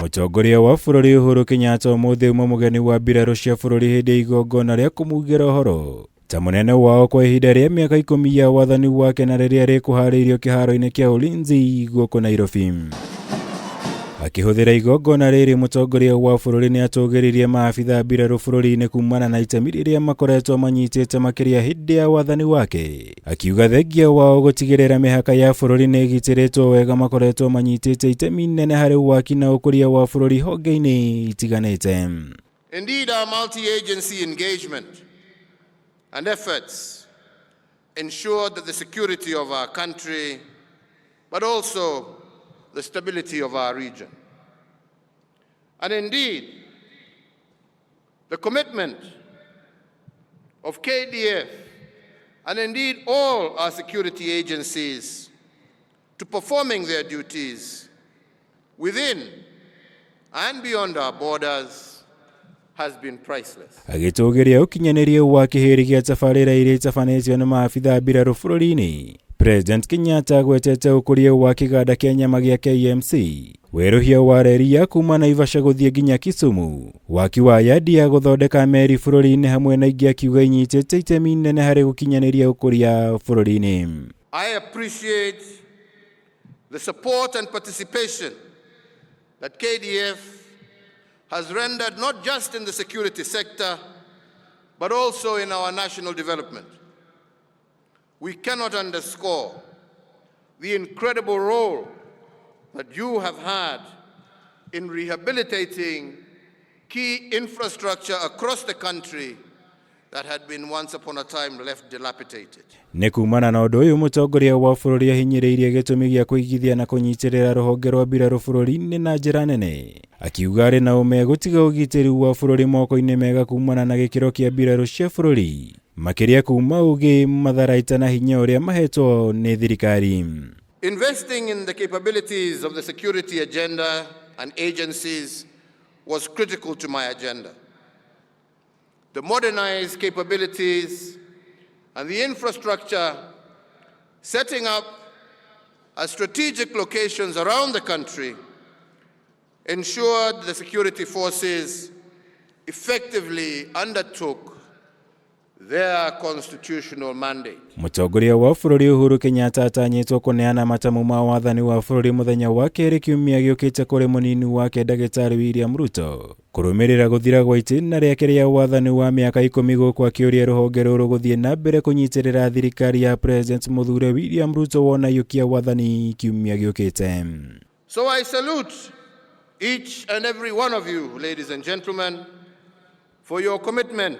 Mũtongoria wa bũrũri Uhuru Kenyatta ũmũthĩ auma mũgeni wa mbirarũ cia bũrũri hĩndĩ ya igongona rĩa kũmugĩra ũhoro ta mũnene wao kwa ihinda rĩa mĩaka 10 ya wathani wake na rĩrĩa rĩkũharĩirio kĩharo-inĩ kĩa Ulinzi gũkũ Nairobi. Akĩhũthĩra igongona rĩrĩ, mũtongoria wa bũrũri nĩ atũgĩririe maabitha mbirarũ bũrũri-inĩ kumana na itemi rĩrĩa makoretwo manyitĩte makĩria hĩndĩ ya wathani wake. Akiuga thengia wao gũtigĩrĩra mĩhaka ya bũrũri nĩ ĩgitĩrĩtwo wega makoretwo manyitĩte itemi nene harĩ waki na ũkũria wa bũrũri honge-inĩ itiganĩte. Indeed, our multi-agency engagement and efforts ensured that the security of our country, but also the stability of our region. And indeed, the commitment of KDF and indeed all our security agencies to performing their duties within and beyond our borders has been priceless. Agĩtũgĩria ũkinyanĩria wa kĩhĩri gĩa tabarĩra iria itabanĩtio nĩ maabitha mbirarũ bũrũri-inĩ, President Kenyatta agwetete ũkũria wa kĩganda kĩa nyama gĩa KMC, werũhia wa reri ya kuma Naivasha gũthiĩ nginya Kisumu, waki wa yadi ya gũthondeka meri bũrũri-inĩ hamwe na ingĩ, akiuga inyitĩte itemi nene harĩ gũkinyanĩria ũkũria bũrũri-inĩ. I appreciate the support and participation that KDF has rendered not just in the security sector, but also in our national development. We cannot underscore the incredible role that you have had in rehabilitating key infrastructure across the country that had been once upon a time left dilapidated. Nĩ kumana na ũndũ ũyũ, mũtongoria wa bũrũri ahinyĩrĩirie gĩtũmi gĩa kũigithia na kũnyitĩrĩra rũhonge rwa mbirarũ bũrũri-inĩ na njĩra nene, akiuga arĩ na ũme gũtiga ũgitĩri wa bũrũri moko-inĩ mega kumana na gĩkĩro kĩa mbirarũ cia bũrũri, makĩria kuma ũgĩ matharaita na hinya ũrĩa mahetwo nĩ thirikari. Investing in the capabilities of the security agenda and agencies was critical to my agenda. The modernized capabilities and the infrastructure setting up at strategic locations around the country ensured the security forces effectively undertook their constitutional mandate. Mũtongoria wa bũrũri Uhuru Kenyatta atanyĩtwo kũneana matamu ma wathani wa bũrũri mũthenya wa kerĩ kiumia gĩũkĩte kũrĩ mũnini wake Ndagĩtarĩ William Ruto, kũrũmĩrĩra gũthira gwa itĩna rĩake rĩa wathani wa mĩaka 10 gũkũ, akĩũria rũhonge rũrũ gũthiĩ na mbere kũnyitĩrĩra thirikari ya President mũthure William Ruto wona iyũkia wathani kiumia gĩũkĩte. So I salute each and every one of you, ladies and gentlemen, for your commitment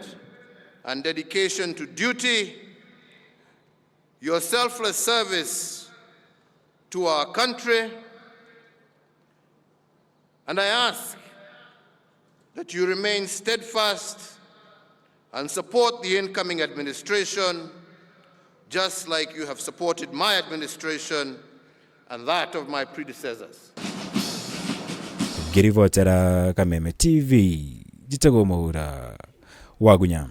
and dedication to duty, your selfless service to our country, and I ask that you remain steadfast and support the incoming administration just like you have supported my administration and that of my predecessors. Ngĩribotera Kameme TV, njĩtagwo Mũhura Wagunya.